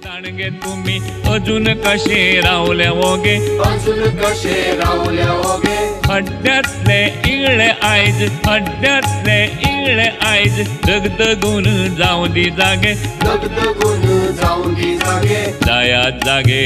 जाणगे तुमी अजून कशे रावले ओगे, अजून कशे रावले ओगे, हड्ड्यांतले इगळे आयज, हड्ड्यांतले इगळे आयज, दगदगून जावं दी जागे, दगदगून जावं दी जागे, जायात जागे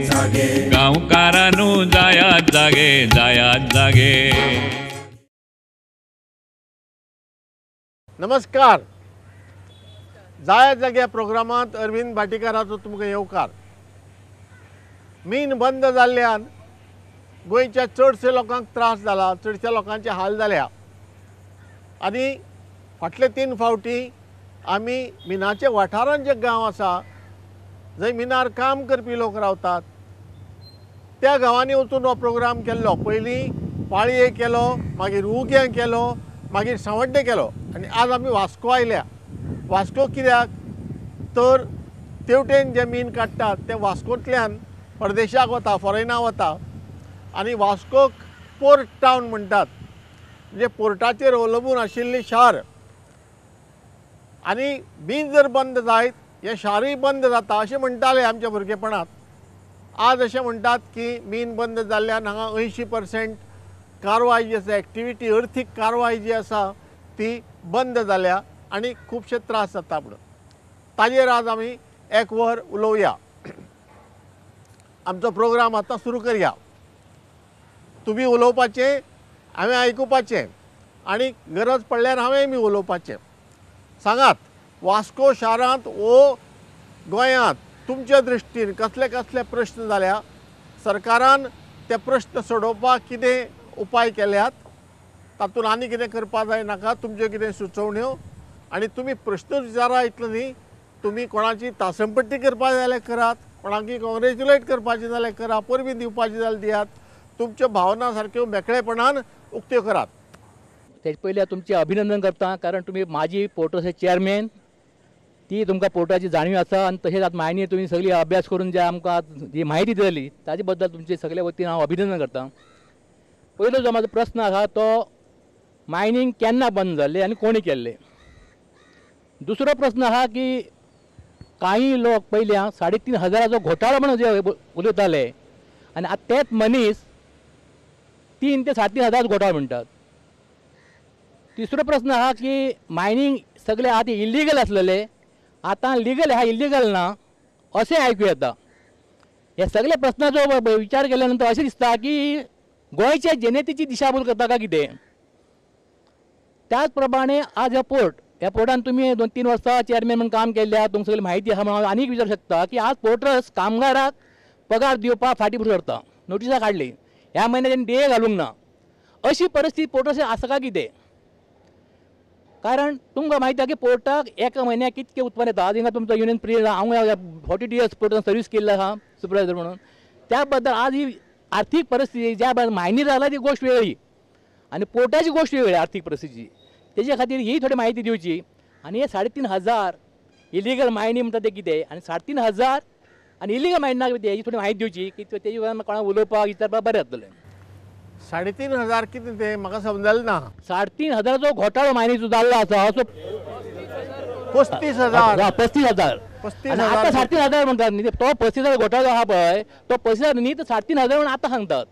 जागे गांवकारानू, जायात जागे, जायात जागे। नमस्कार, जायात जाग्या प्रोग्रामांत अरविंद भाटीकाराचो तुमकां येवकार। मीन बंद जाल्ल्यान गोंयच्या चडशे लोकांक त्रास जाला, चडश्या लोकांचे हाल जाल्या आनी फाटले 3 फावटी आमी मिनाच्या वाठारांत जे गांव आसा जंय मिनार काम करपी लोक रावतात त्या गांवांनी वचून हो प्रोग्राम केल्लो। पयलीं पाळये केलो, मागीर उग्यां केलो, मागीर सांवड्डे केलो आनी आज आमी वास्को आयल्या। वास्को कित्याक तर तेवटेन जे मीन काडटात तें वास्कोंतल्यान परदेशाक वता, फॉरेनाक वता आनी वास्कोक पोर्ट टावन म्हणटात, म्हणजे पोर्टाचेर अवलंबून आशिल्लें शार। आनी मीन जर बंद जायत हें शारूय बंद जाता अशें म्हणटाले आमच्या भुरगेपणांत। आज अशें म्हणटात की मीन बंद जाल्ल्यान हांगा 80% कारवाय जी आसा, एक्टिविटी, अर्थीक कारवाय जी आसा ती बंद जाल्या आनी खुबशे त्रास जाता म्हणून। ताजेर आज आमी एक वर उलोवया। आमचो प्रोग्राम आतां सुरू करया। तुमी उलोवपाचें, हांवें आयकुपाचें आनी गरज पडल्यार हांवें बी उलोवपाचें। सांगात, वास्को शारांत वो गोंयांत तुमच्या दृश्टीन कसले कसले प्रश्न जाल्या, सरकारान ते प्रश्न सोडोवपाक कितें उपाय केल्यात, तातूंत आनी कितें करपाक जाय नाका, तुमच्यो कितें सुचोवण्यो आनी तुमी प्रश्न विचारा इतलो न्ही, तुमी कोणाची तासमपट्टी करपाक जाय जाल्यार करात, कोणाकी कॉंग्रेच्युलेट करपाचें जाल्यार करा, परबीं दिवपाची जाल्यार दियात, तुमच्यो भावना सारक्यो मेकळेपणान उक्त्यो करात। तेजे पयलीं हांव तुमचें अभिनंदन करता, कारण तुमी माजी पोर्टाचे चेअरमॅन, ती तुमकां पोर्टाची जाणीव आसा आनी तशेंच आतां मायनी तुमी सगळी अभ्यास करून जे आमकां जी म्हायती दिली ताजे बद्दल तुमचे सगळे वतीन हांव अभिनंदन करता। पयलो जो म्हाजो प्रस्न आसा तो मायनींग केन्ना बंद जाल्लें आनी कोणी केल्लें। दुसरो प्रस्न आसा की कांय लोक पयलीं 3,500 घोटाळो म्हणून जे उलयताले आनी आतां तेच मनीस 3 ते 3,500 घोटाळो म्हणटात। तिसरो प्रस्न आसा की मायनींग सगळे आतां इलिगल आसलेले आतां लिगल आहा, इलिगल ना अशें आयकूं येता। ह्या सगळ्या प्रस्नाचो विचार केल्या नंतर अशें दिसता की गोंयच्या जनतेची दिशाभूल करता काय कितें। त्याच प्रमाणे आज ह्या पोर्ट, ह्या पोर्टान तुमी 2-3 वर्सां चेअरमॅन म्हणून काम केल्लें आहा, तुमकां सगळी म्हायती आहा म्हणून आनीक विचारूंक शकता की आज पोर्टर्स कामगाराक पगार दिवपाक फाटीं फुडें करता, नोटिसां काडली, ह्या म्हयन्याक तेणी डे घालूंक ना, अशी परिस्थिती पोर्टर्स आसा काय कितें। कारण तुमकां म्हायती आहा की पोर्टाक एका म्हयन्याक कितकें उत्पन्न येता। आज हिंगा तुमचो युनियन प्रेसिडेंट, हांव 42 इयर्स पोर्टान सर्वीस केल्लो आहा सुपरवायजर म्हणून, त्या बद्दल आज ही आर्थीक परिस्थिती ज्या मायनीर जाला ती गोश्ट वेगळी आनी पोर्टाची गोश्ट वेगळी आर्थीक परिस्थिती, तेजे खातीर ही थोडी म्हायती दिवची। आनी हे 3,500 इलिगल मायनी म्हणटा ते कितें आनी 3,500 आनी इलिगल मायनी कितें ही थोडी म्हायती दिवची की तेजे कोणाक उलोवपाक विचारपाक बरें जातलें। 3,500 कितें तें म्हाका समजलें ना। 3,500 घोटाळो मायनीचो जाल्लो आसा असो 35,000, 35,000 आतां 3,500 म्हणटात न्ही, तो 35,000 घोटाळो आहा पळय तो 35,000 न्ही तर 3,500 म्हणून आतां सांगतात।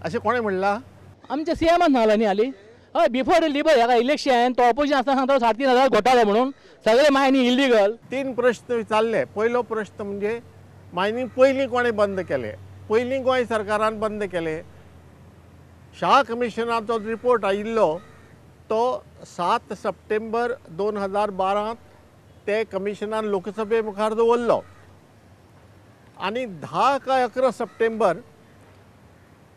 अशें कोणें म्हणलां? आमच्या सीएमान सांगलां न्ही हालीं, हय बिफोर लिबर ह्या इलेक्शन तो ऑपोजिशन आसतना सांगता 3,500 घोटाळो म्हणून, सगळे मायनी इलिगल। 3 प्रश्न विचारले। पयलो प्रश्न म्हणजे मायनींग पयलीं कोणें बंद केलें, पयलीं गोंय सरकारान बंद केलें। शाह कमिशनाचो रिपोर्ट आयिल्लो तो 7 सप्टेंबर 2012 ते कमिशनान लोकसभे मुखार दवरलो आनी 10 काय 11 सप्टेंबर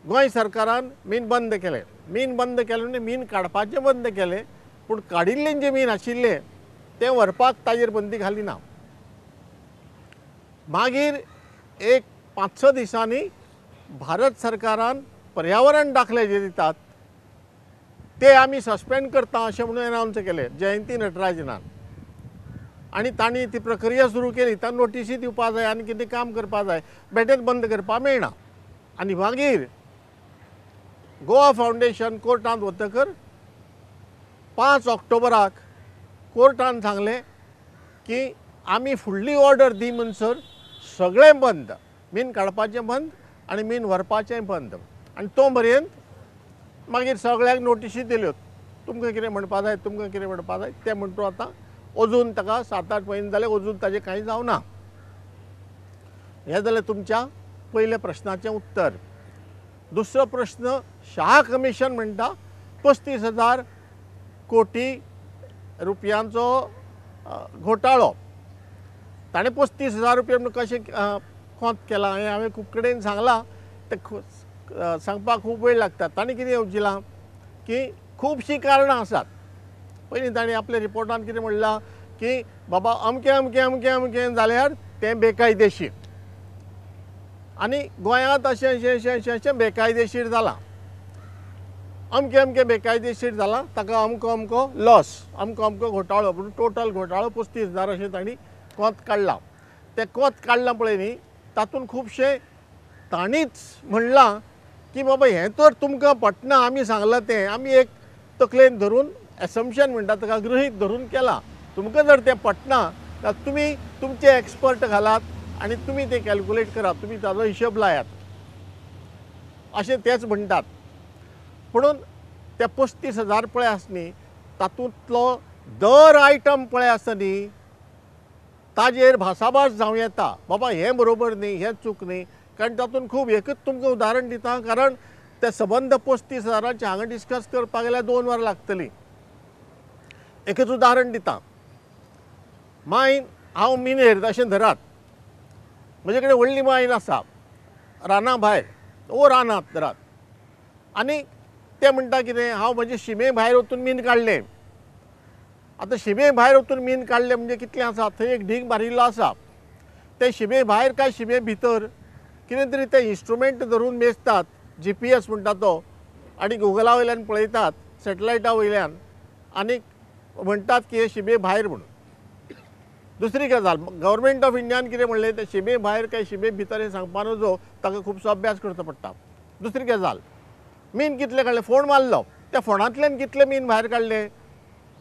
गोंय सरकारान मीन बंद केलें। मीन बंद केलें म्हणजे मीन काडपाचें बंद केलें, पूण काडिल्लें जें मीन आशिल्लें तें व्हरपाक ताजेर बंदी घाली ना। मागीर एक 5-6 दिसांनी भारत सरकारान पर्यावरण दाखले जे दितात ते आमी सस्पेंड करता अशें म्हणून एनावन्स केलें जयंती नटराजनान, आनी तांणी ती प्रक्रिया सुरू केली। तांकां नोटिसी दिवपा जाय आनी कितें काम करपा जाय, बेठेच बंद करपाक मेळना। आनी मागीर गोवा फावंडेशन कोर्टांत वतकर 5 ऑक्टोबराक कोर्टान सांगलें की आमी फुडली ऑर्डर दी म्हणसर सगळें बंद, मीन काडपाचें बंद आनी मीन व्हरपाचें बंद. आनी तो पर्यंत मागीर सगळ्यांक नोटिशी दिल्यो, तुमकां कितें म्हणपा जाय, तुमकां कितें म्हणपा जाय तें. म्हणटू आतां अजून ताका 7-8 म्हयने जाले, अजून ताजें कांय जावना. हें जालें तुमच्या पयल्या प्रश्नाचें उत्तर. दुसरो प्रश्न, शाह कमिशन म्हणटा 35,000 कोटी रुपयांचो घोटाळो. ताणें 35,000 रुपया म्हणून कशें कोंत केलां हें हांवें खूब कडेन सांगलां, तें सांगपाक खूब वेळ लागता. ताणें कितें येवजिलां की खुबशीं कारणां आसात. पयलीं ताणें आपल्या रिपोर्टान कितें म्हणलां की बाबा अमकें अमकें अमकें अमकें जाल्यार तें बेकायदेशीर आनी गोंयांत अशें अशें अशें अशें अशें बेकायदेशीर जालां, अमकें अमकें बेकायदेशीर जालां, ताका अमको अमको लॉस, अमको अमको घोटाळो, म्हणून टोटल घोटाळो 35,000 अशें तांणी कोंत काडलां. तें कोंत काडलां पळय न्ही, तातूंत खुबशें तांणीच म्हणलां की बाबा हें तर तुमकां पटना, आमी सांगलां तें आमी एक तकलेन धरून एसम्पशन म्हणटा ताका गृहीत धरून केलां, तुमकां जर तें पटना जाल्यार तुमी तुमचे एक्सपर्ट घालात आनी तुमी तें कॅल्कुलेट करात, तुमी ताजो हिशोब लायात अशें तेच म्हणटात. पुणून ते 35,000 पळय आसा न्ही, तातूंतलो दर आयटम पळय आसा न्ही ताजेर भासाभास जावं येता, बाबा हें बरोबर न्ही, हें चूक न्ही. कारण तातूंत खूब एकूच तुमकां उदाहरण दिता, कारण ते सबंद 35,000 हांगा डिस्कस करपाक गेल्यार 2 वरां लागतलीं. एकूच उदाहरण दिता, मायन, हांव मिनेर अशें धरात, म्हजे कडेन व्हडली मायन आसा राना भायर ओ रानांत धरात, आनी ते म्हणटा कितें, हांव म्हजे शिमे भायर वचून मीन काडलें. आतां शिमे भायर वचून मीन काडलें म्हणजे कितलें आसा, थंय एक ढीग मारिल्लो आसा, ते शिमे भायर काय शिमे भितर कितें तरी ते इन्स्ट्रुमेंट धरून मेजतात, GPS म्हणटा तो, आनी गुगला वयल्यान पळयतात, सॅटलायटा वयल्यान, आनी म्हणटात की हे शिमे भायर म्हणून. दुसरी गजाल, गव्हर्मेंट ऑफ इंडियान कितें म्हणलें, ते शिमे भायर काय शिमे भितर हें सांगपा नजो, ताका खुबसो अभ्यास करचो पडटा. दुसरी गजाल, मीन कितलें काडलें, फोण मारलो, त्या फोणांतल्यान कितलें मीन भायर काडलें,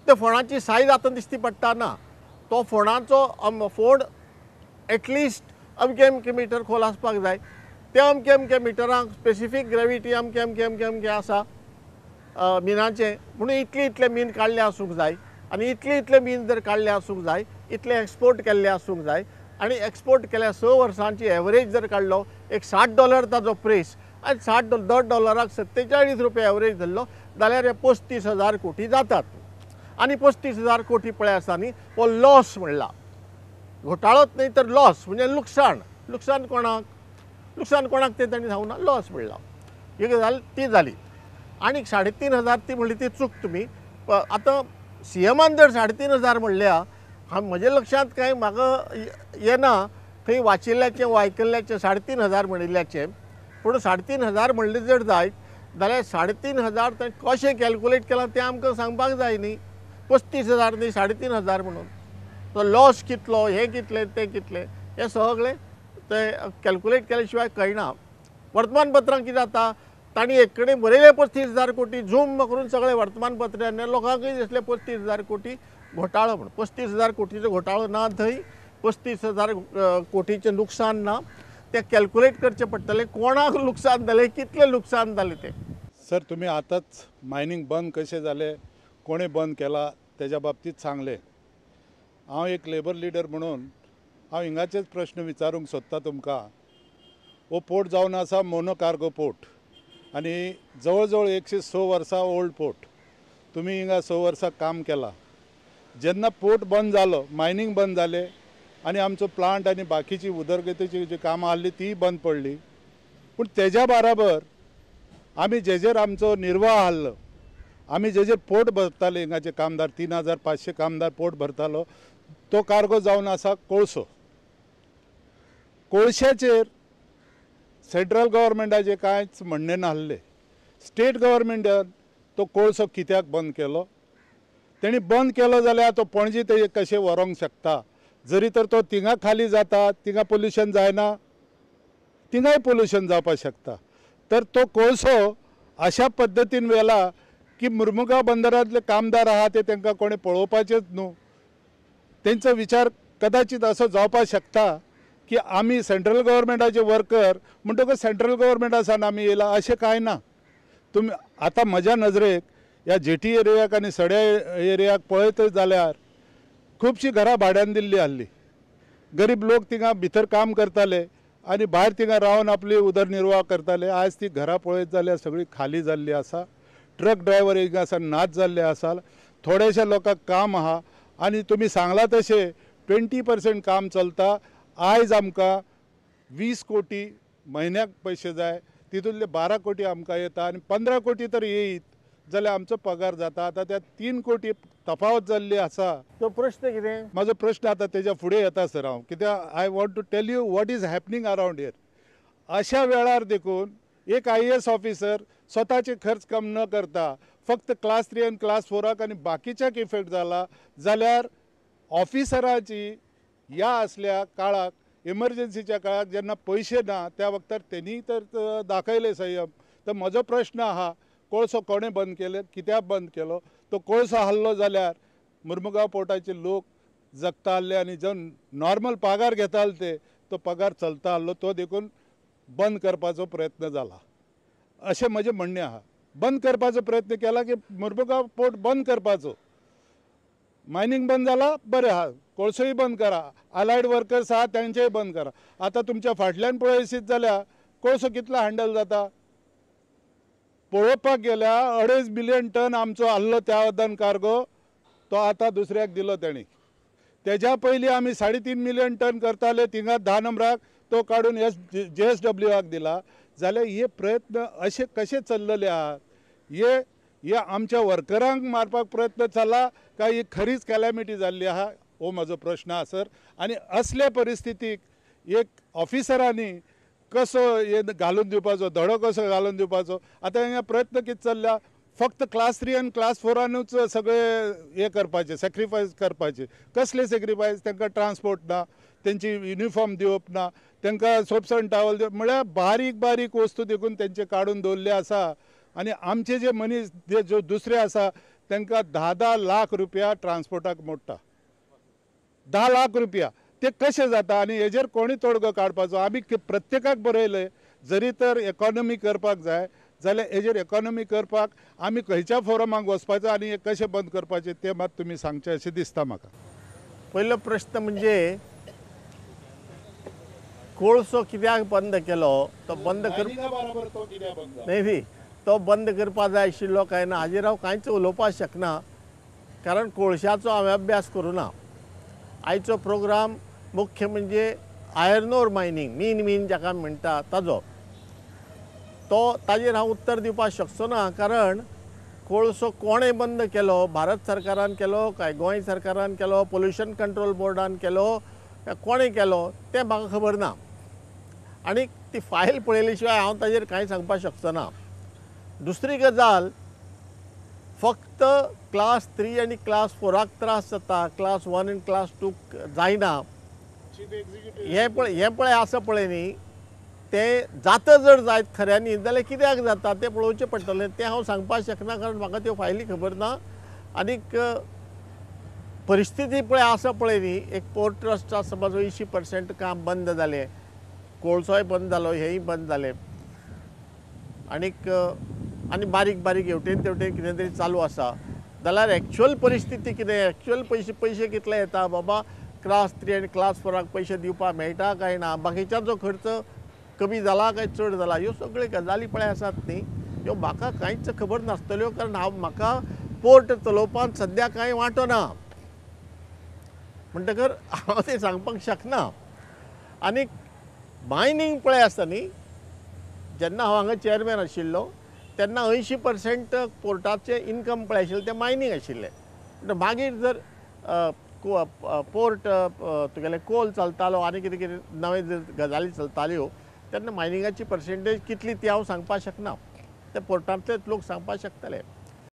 त्या फोणाची सायज आतां दिसती पडटा ना, तो फोणाचो फोण एटलिस्ट अमके अमके मिटर खोल आसपाक जाय, त्या अमके अमके मिटरांक स्पेसिफीक ग्रेविटी अमके अमके अमके अमके आसा मिनाचें, म्हणून इतलें इतलें मीन काडलें आसूंक जाय, आनी इतलें इतलें मीन जर काडलें आसूंक जाय, इतलें एक्सपोर्ट केल्लें आसूंक जाय, आनी एक्सपोर्ट केल्या 6 वर्सांची एवरेज जर काडलो, एक $60 ताजो प्रेस, आनी 60 दर डॉलराक 47 रुपया एवरेज धरलो जाल्यार हे 35,000 कोटी जातात. आनी 35,000 कोटी पळय आसा न्ही, हो लॉस म्हणला, घोटाळोच न्ही तर लॉस म्हणजे लुकसाण. लुकसाण कोणाक, लुकसाण कोणाक तें तांणी सांगूना, लॉस म्हणला. ही गजाल ती जाली. आनी 3,500 ती म्हणली ती चूक तुमी. आतां सीएमान जर 3,500 म्हणल्या, म्हज्या लक्षांत कांय म्हाका येना थंय वाचिल्ल्याचें वा आयकल्ल्याचें 3,500 म्हणिल्ल्याचें, पूण 3,500 म्हणलें जर जायत जाल्यार 3,500 तें कशें कॅल्कुलेट केलां तें आमकां सांगपाक जाय न्ही. 35,000 न्ही 3,500 म्हणून तो लॉस कितलो, हें कितलें तें कितलें, हें सगळें तें कॅल्कुलेट केल्या शिवाय कळना. वर्तमानपत्रां कितें जाता, तांणी एक कडेन बरयलें 35,000 कोटी, झूम करून सगळे वर्तमानपत्रांनी लोकांकूय दिसलें 35,000 कोटी घोटाळो म्हूण. 35,000 कोटीचो घोटाळो ना थंय, 35,000 कोटीचें लुकसाण ना, तें कॅल्कुलेट करचें पडटलें, कोणाक लुकसाण जालें, कितलें लुकसाण जालें तें. सर, तुमी आतांच मायनींग बंद कशें जालें, कोणें बंद केला तेज्या बाबतींत सांगलें. हांव एक लेबर लिडर म्हणून हांव हिंगाचेच प्रश्न विचारूंक सोदता तुमकां. हो पोर्ट जावन आसा मोनो कार्गो पोर्ट आनी जवळ जवळ 106 वर्सां ओल्ड पोर्ट. तुमी हिंगा 6 वर्सां काम केलां. जेन्ना पोर्ट बंद जालो, मायनींग बंद जालें आनी आमचो प्लांट आनी बाकीची उदरगतीची जी कामां आहली तीय बंद पडली. पूण तेज्या बराबर आमी जेजेर आमचो निर्वाह आहलो, आमी जेजेर पोट भरताले, हिंगाचे कामदार 3,500 कामदार पोट भरतालो, तो कार्गो जावन आसा कोळसो. कोळश्याचेर सेंट्रल गव्हर्मेंटाचें कांयच म्हणणें नासलें. स्टेट गव्हर्मेंटान तो कोळसो कित्याक बंद केलो? तेणी बंद केलो जाल्यार तो पणजी ते कशें व्हरोंक शकता? जरी तर तो थिंगा खाली जाता, थिंगा पोल्युशन जायना, थिंगाय पोल्युशन जावपाक शकता. तर तो कोळसो अशा पद्दतीन व्हेला की मुर्मुगांव बंदरांतले कामदार आहा ते तांकां कोणें पळोवपाचेच न्हू. तेंचो विचार कदाचित असो जावपाक शकता की आमी सेंट्रल गव्हर्मेंटाचे वर्कर म्हणटकच सेंट्रल गव्हर्मेंटा सावन आमी येयला अशें कांय ना. तुमी आतां म्हज्या नजरेक ह्या जेटी एरियाक आनी सड्या एरियाक पळयत जाल्यार खुबशीं घरां भाड्यान दिल्ली आहली. गरीब लोक थिंगा भितर काम करताले आनी भायर थिंगा रावन आपली उदरनिर्वाह करताले. आयज ती घरां पळयत जाल्यार सगळी खाली जाल्ली आसा. ट्रक ड्रायव्हर हिंगा आसा नाच जाल्ले आसा. थोडेशे लोकांक काम आहा आनी तुमी सांगलां तशें 20% काम चलता. आयज आमकां 20 कोटी म्हयन्याक पयशे जाय, तितूंतले 12 कोटी आमकां येता आनी 15 कोटी तर येयत जाल्यार आमचो पगार जाता. आतां त्या 3 कोटी तफावत जाल्ली आसा. तो प्रश्न कितें? म्हाजो प्रश्न आतां तेज्या फुडें येता सर. हांव कित्याक I want to tell you what is happening around here. अशा वेळार देखून एक IAS officer स्वताचे खर्च कम न करता फक्त क्लास 3 आनी क्लास 4 आनी बाकीच्याक इफेक्ट जाला जाल्यार ऑफिसराची ह्या असल्या काळाक इमर्जन्सीच्या काळाक जेन्ना पयशे ना त्या वक्तार तेणी तर दाखयले संयम. तर म्हजो प्रश्न आहा, कोळसो कोणें बंद केले, कित्याक बंद केलो? तो कोळसो हाडलो जाल्यार मुर्मुगांव पोर्टाचे लोक जगता आहले आनी जो नॉर्मल पगार घेताले ते तो पगार चलता आहलो, तो देखून बंद करपाचो प्रयत्न जाला अशें म्हजें म्हणणें आहा. बंद करपाचो प्रयत्न केला की मुर्मुगांव पोर्ट बंद करपाचो. मायनींग बंद जाला बरें आहा, कोळसोय बंद करा, अलायड वर्कर्स आहा तेंचेय बंद करा. आतां तुमच्या फाटल्यान पळयशीत जाल्यार कोळसो कितलो हँडल जाता पळोवपाक गेल्यार 2.5 मिलियन टन आमचो आहलो त्या वदान कार्गो, तो आतां दुसऱ्याक दिलो तेणी. तेज्या पयलीं आमी 3.5 मिलियन टन करताले थिंगा 10 नंबराक, तो काडून JSWाक दिला. जाल्यार हे प्रयत्न अशे कशे चल्लेले आहात? हे आमच्या वर्करांक मारपाक प्रयत्न चल्ला काय ही खरीच कॅलॅमिटी जाल्ली आहा, हो म्हजो प्रश्न आहा सर. आनी असल्या परिस्थितीक एक ऑफिसरांनी कसो हे घालून दिवपाचो, धडो कसो घालून दिवपाचो? आतां हांगा प्रयत्न कितें चल्ल्या, फक्त क्लास 3 आनी क्लास 4 सगळे हे करपाचे, सॅक्रिफायस करपाचे. कसले सॅक्रिफायस? तांकां ट्रान्सपोर्ट ना, तेंची युनिफॉर्म दिवप ना, तांकां सोप्स आनी टावल दिवप, म्हळ्यार बारीक बारीक वस्तू देखून तेंचे काडून दवरले आसा. आनी आमचे जे मनीस जे जो दुसरे आसा तांकां 10-10 लाख रुपया ट्रान्सपोर्टाक मोडटा, 10 लाख रुपया. ते कशें जाता आनी हेजेर कोणी तोडगो काडपाचो? आमी प्रत्येकाक बरयलें, जरी तर इकॉनॉमी करपाक जाय जाल्यार हेजेर इकॉनॉमी करपाक आमी खंयच्या फोरमाक वचपाचो आनी हे कशें बंद करपाचें तें मात तुमी सांगचें अशें दिसता म्हाका. पयलो प्रश्न म्हणजे कोळसो कित्याक बंद केलो? तो बंद कर न्ही न्ही तो बंद करपाक जाय आशिल्लो काय ना हाजेर हांव कांयच उलोवपाक शकना, कारण कोळशाचो हांवें अभ्यास करूं ना. आयचो प्रोग्राम मुख्य म्हणजे आयर्न ओर मायनींग, मीन मीन जाका म्हणटा ताजो, तो ताजेर हांव उत्तर दिवपाक शकचो ना, कारण कोळसो कोणें बंद केलो, भारत सरकारान केलो काय गोंय सरकारान केलो, पोल्युशन कंट्रोल बोर्डान केलो काय कोणें केलो तें म्हाका खबर ना, आनी ती फायल पळयली शिवाय हांव ताजेर कांय सांगपाक शकचो ना. दुसरी गजाल, फक्त क्लास 3 आनी क्लास 4 त्रास जाता, क्लास 1 आनी क्लास 2 जायना. हें पळय आसा पळय न्ही, तें जाता जर जायत खऱ्यांनी जाल्यार कित्याक जाता तें पळोवचें पडटलें, तें हांव सांगपाक शकना कारण म्हाका त्यो फायली खबर ना. आनीक परिस्थिती पळय आसा पळय न्ही, एक पोर्ट ट्रस्टा समज 80% काम बंद जालें, कोळसोय बंद जालो, हेंय बंद जालें, आनीक आनी बारीक बारीक हेवटेन तेवटेन कितें तरी चालू आसा, जाल्यार एक्चुअल परिस्थिती कितें, एक्चुअल पयशे कितले येता बाबा, क्लास 3 आनी क्लास 4 पयशे दिवपाक मेळटा काय ना, बाकीच्यांचो खर्च कमी जाला काय चड जाला, ह्यो सगळ्यो गजाली पळय आसात न्ही, ह्यो म्हाका कांयच खबर नासतल्यो, कारण हांव म्हाका पोर्ट चलोवपाक सद्या कांय वांटो ना, म्हणटकर हांव तें सांगपाक शकना. आनी मायनींग पळय आसता न्ही, जेन्ना हांव हांगा चेअरमॅन आशिल्लो तेन्ना 80% पोर्टाचें इनकम पळय आशिल्लें तें मायनींग आशिल्लें. मागीर जर पोर्ट तुगेलें कोल चलतालो आनी कितें कितें नवे गजाली चलताल्यो तेन्ना मायनिंगाची पर्सेंटेज कितली ती हांव सांगपाक शकना, ते पोर्टांतलेच लोक सांगपाक शकतले.